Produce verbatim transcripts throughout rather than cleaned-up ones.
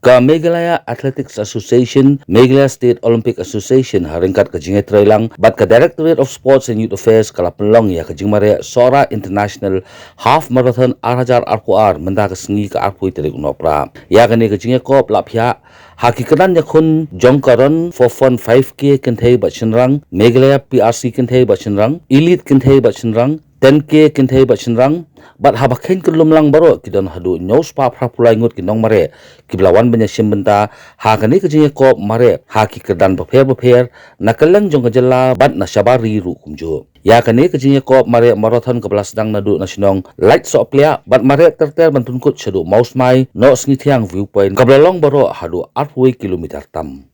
Ka Meghalaya Athletics Association, Meghalaya State Olympic Association, ha ryngkat ka jingïatreilang bad ka Directorate of Sports and Youth Affairs, ka la pynlong ïa ka jingmareh Sohra International Half Marathon ar hajar arphew ar, mynta ka sngi ka arphew tarik u Nohprah. Ïa kane ka jingïakop la phiah ha ki kyrdan ïakhun jong ka Run for Fun five K kynthei bad shynrang, Meghalaya P R C kynthei bad shynrang, Elite kynthei bad shynrang, ten K kynthei bad shynrang, bad haba kheiñ kyllum lang baroh ki don haduh hynñiew spah phra phew lai ngut ki nongmareh kiba la wan ban ïashim bynta ha kane ka jingïakop mareh ha ki kyrdan bapher bapher na kylleng jong ka jylla bad na shabar ri ruh kumjuh. Ïa kane ka jingïakop mareh marathon kaba la sdang naduh na shnong Laitsohpliah bad mareh ter ter ban pynkut shaduh Mawsmai Nohsngiathiang Viewpoint, kaba la long baroh haduh arphew kilometer tam.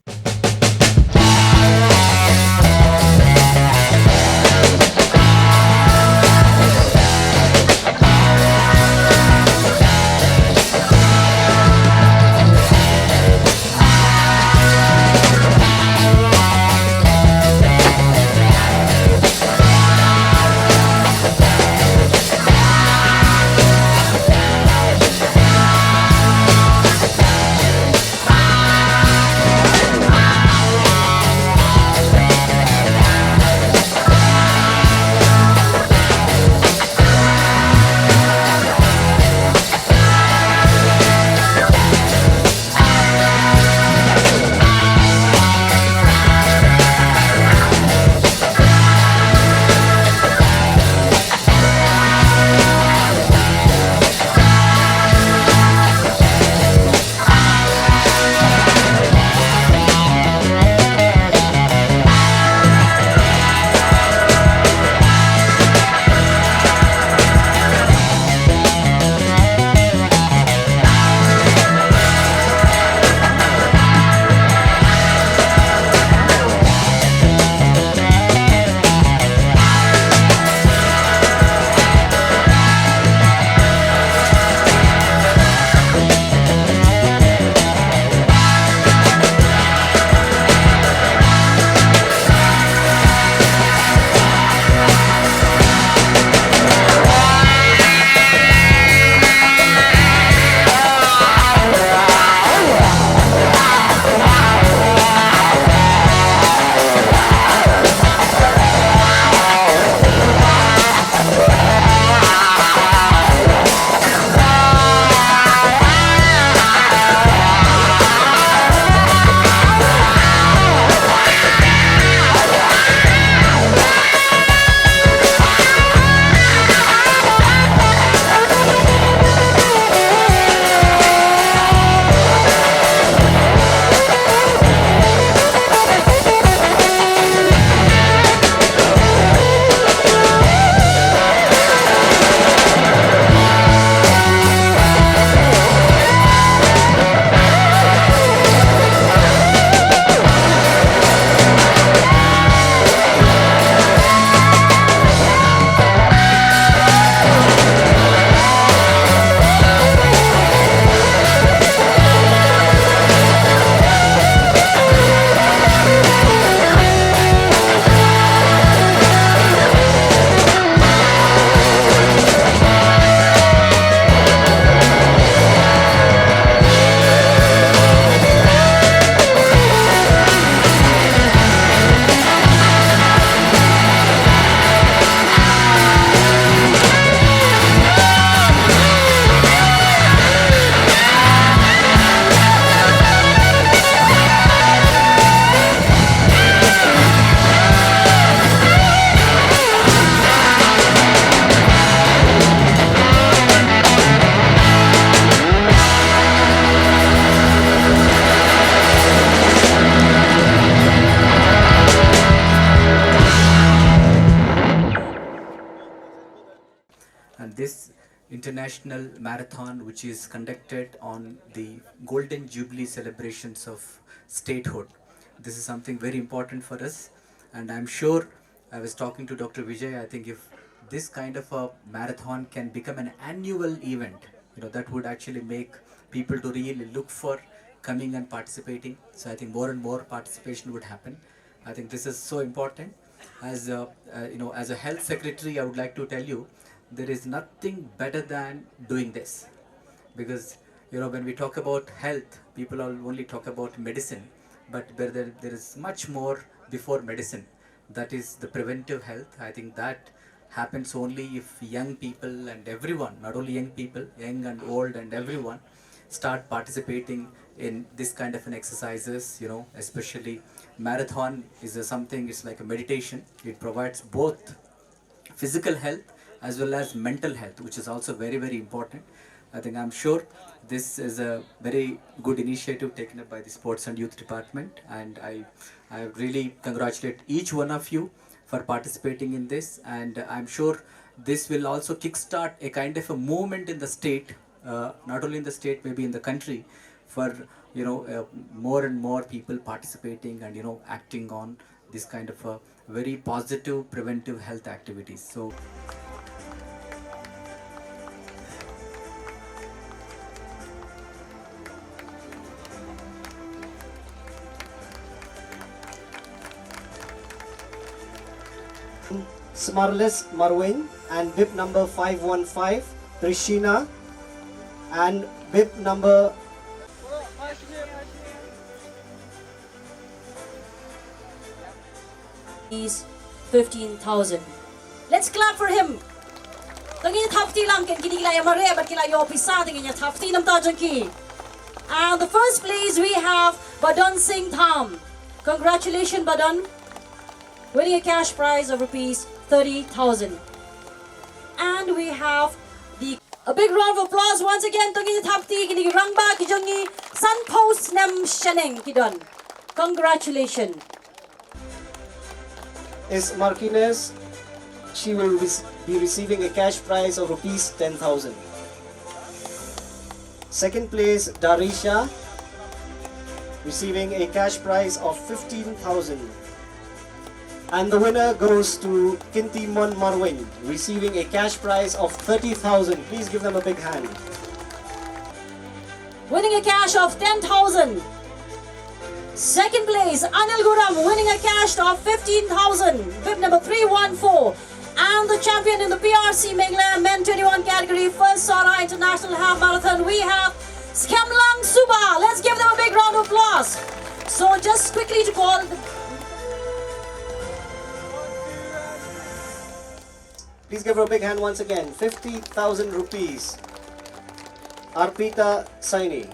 And this international marathon, which is conducted on the Golden Jubilee celebrations of statehood, this is something very important for us. And I'm sure, I was talking to Doctor Vijay, I think if this kind of a marathon can become an annual event, you know, that would actually make people to really look for coming and participating. So I think more and more participation would happen. I think this is so important. As a, uh, you know, as a health secretary, I would like to tell you, there is nothing better than doing this, because You know, when we talk about health, people all only talk about medicine, but there, there, there is much more before medicine. That is the preventive health. I think that happens only if young people and everyone, not only young people, young and old and everyone, start participating in this kind of an exercises, you know, especially marathon is a something, it's like a meditation. It provides both physical health as well as mental health, which is also very, very important. I think I'm sure this is a very good initiative taken up by the Sports and Youth Department, and I, I really congratulate each one of you for participating in this, and I'm sure this will also kickstart a kind of a movement in the state, uh, not only in the state, maybe in the country, for, you know, uh, more and more people participating and, you know, acting on this kind of a very positive preventive health activities. So Smarlis Marwin and bib number five one five, Trishina, and bib number is fifteen thousand. Let's clap for him. To ngin ïa thap kti lang, ken kine ki la ïa mareh bad ki la ïoh pisa, to ngin ïa thap kti namar jong ki. And the first place we have Badon Singh Tham. Congratulations, Badon. Winning a cash prize of rupees thirty thousand. And we have the, a big round of applause once again. To ngin ïa thap kti kine ki rangbah ki jong ngi, sanphew snem shaneng ki don. Congratulations. Is Marquinez. She will be receiving a cash prize of rupees ten thousand. Second place, Darisha, receiving a cash prize of fifteen thousand. And the winner goes to Kintimon Marwin, receiving a cash prize of thirty thousand. Please give them a big hand. Winning a cash of ten thousand. Second place, Anil Guram, winning a cash of fifteen thousand, bib number three one four. And the champion in the P R C Meghalaya Men twenty-one category, first Sohra International Half Marathon, we have Skhemlang Suba. Let's give them a big round of applause. So just quickly to call the Please give her a big hand once again. Fifty thousand rupees. Arpita Saini.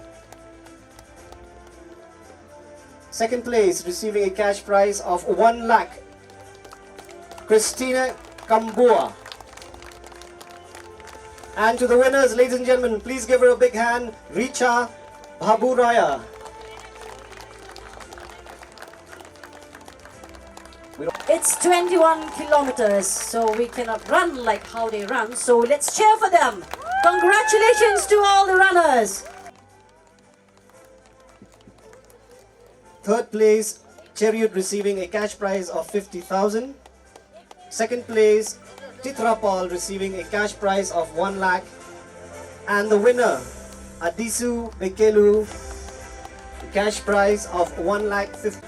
Second place, receiving a cash prize of one lakh, Christina Kambua. And to the winners, ladies and gentlemen, please give her a big hand, Richa Baburaya. It's twenty-one kilometers, so we cannot run like how they run. So let's cheer for them. Congratulations to all the runners. Third place, Cheruiyot receiving a cash prize of fifty thousand. Second place, Chitra Paul receiving a cash prize of one lakh. And the winner, Adisu Bekelu, cash prize of one lakh fifty.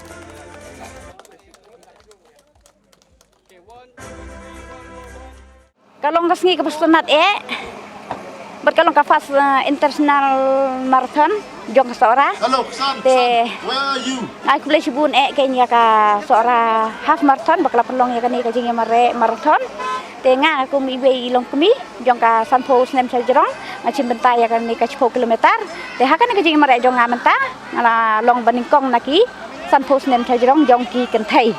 Ka long ka sngi kaba sngewtynnat eh bad ka long ka first international marathon jong ka Sohra. Te nga ai khublei shibun eh kein ïa ka Sohra half marathon ba ka la pynlong ïa kane ka jingïamareh marathon. Te nga kum iwei i longkmie jong ka sanphew snem sha jrong nga shim bynta ïa kane ka shiphew kilometer. Te ha kane ka jingïamareh jong nga mynta nga la long ba nyngkong na ki sanphew snem sha jrong jong ki kynthei.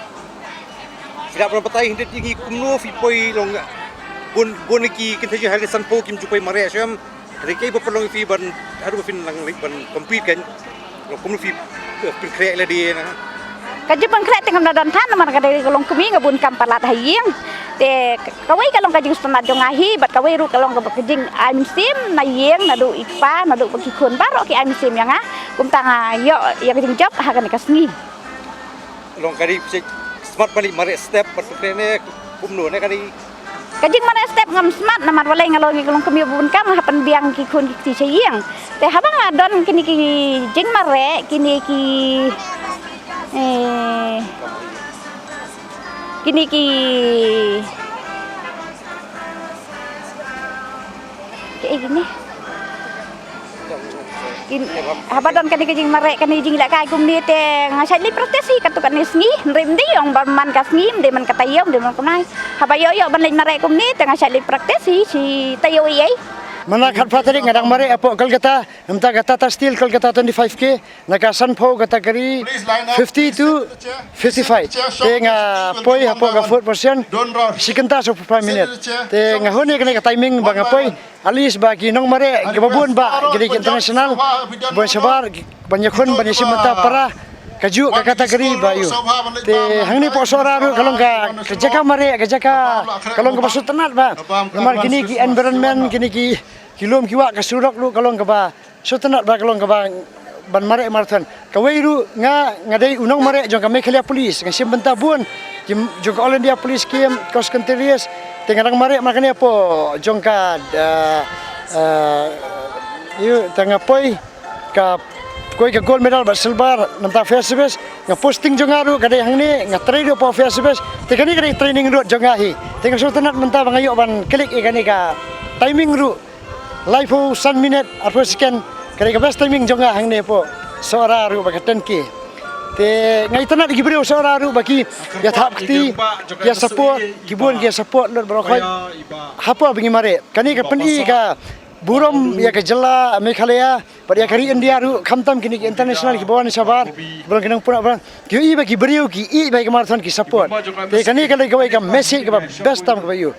Sngap ban batai hynrei ïa ngi kumno phi poi long bun bun ki kynthei ha ka sanphew kim ju poi mareh shem. Hynrei kaei ba pynlong ïa phi ban haduh ba phin nang ban compete kan long kumno phi pynkhreh lade na. Ka jingpynkhreh te ngam da don than namar ka dei ka longkmie nga bun kam palat ha ïing. Te kawei ka long ka jingsngewtynnat jong nga hi bad kawei ruh ka long ka jingai mynsiem na ïing naduh i kpa naduh ba ki khun baroh ki ai mynsiem ïa nga. Kumta nga ïoh ïa ka jingjop ha kane ka sngi. Long ka dei smat ban leit mareh step bad sukre ne kumno ne ka dei. Ka jingmareh step ngam smat namar balei nga long ïa ka longkmie ba bun kam nga hap pynbiang ki khun ki kti sha ïing. Te haba nga don kine ki jingmareh kine ki eh kine ki ki eh kine Haba don kane ka jingmareh, kane jinglehkai kumne te nga shait leit practice hi katto katne sngi, hynrei ym dei ong ba man ka sngi, ym dei man ka taïew, ym dei man kumne. Haba ïoh ïoh ban leit mareh kumne te nga shait leit practice hi shi taïew ei ei. Mynta khatphra tarik nga dang mareh hapoh Kolkata, mynta ka Tata Steel Kolkata twenty-five K, na ka sanphew category, fifty to fifty-five. Te nga poi hapoh ka fourth position shi kynta saw phew phra minit. Te nga hun ïa kane ka timing ba nga poi, at least ba ki nongmareh kiba bun ba ki dei ki international, ban shabar, ban ïakhun, ban ïashim bynta para kajuh ka category ba ïoh. Te hangne hapoh Sohra ruh ka long ka, ka jaka mareh, ka jaka, ka long kaba sngewtynnat ba. Namar kine ki environment, kine ki, ki lum ki wah, ka surok ruh ka long kaba sngewtynnat ba, ka long kaba ban mareh marathon. Kawei ruh nga, nga dei u nongmareh jong ka Meghalaya Police, nga shim bynta bun ki jong ka All India Police Scheme, cross country race. Te nga dang mareh markane hapoh jong ka, eh, eh, ïoh, te nga poi, ka poi ka gold medal bad silver na bynta fire service. Nga posting jong nga ruh ka dei hangne, nga trei ruh hapoh fire service. Te kane ka dei training route jong nga hi. Te nga sngewtynnat mynta ba nga ïoh ban click ïa kane ka timing ruh, laiphew san minit arphew second. Ka dei ka best timing jong nga hangne hapoh Sohra ruh bad ka ten K. Te nga itynnat ïa ki briew Sohra ruh ba ki ïa thap kti, ïa support, ki bun ki ïa support lut baroh khoit hapoh ba ngi mareh. Kane ka pyni ka burom ïa ka jylla Meghalaya bad ïa ka ri India ruh, khamtam kine ki international kiba wan shabar, kiba long ki nongpynïaid, ba ki ïohi ba ki briew ki ïeit ba ïa ka marathon, ki support. Te kane ka dei kawei ka message kaba best tam kaba ïoh.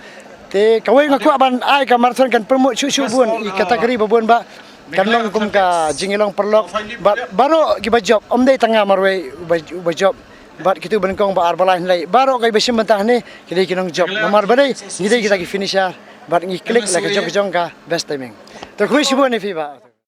Te kawei nga kwah ban ai ka marathon kan promote shuh shuh bun ïa ka category ba bun ba kan long kum ka jingïalong paralok bad baroh kiba jop, ym dei tang nga marwei uba, uba jop. Bad kito ba nyngkong ba ar ba lai hynrei baroh kiba shim bynta hangne ki dei ki nongjop. Namar balei? Ngi dei kita ki finisher bad ngi click la ka jong ka jong ka best timing. Te khublei shibun ïa phi bah.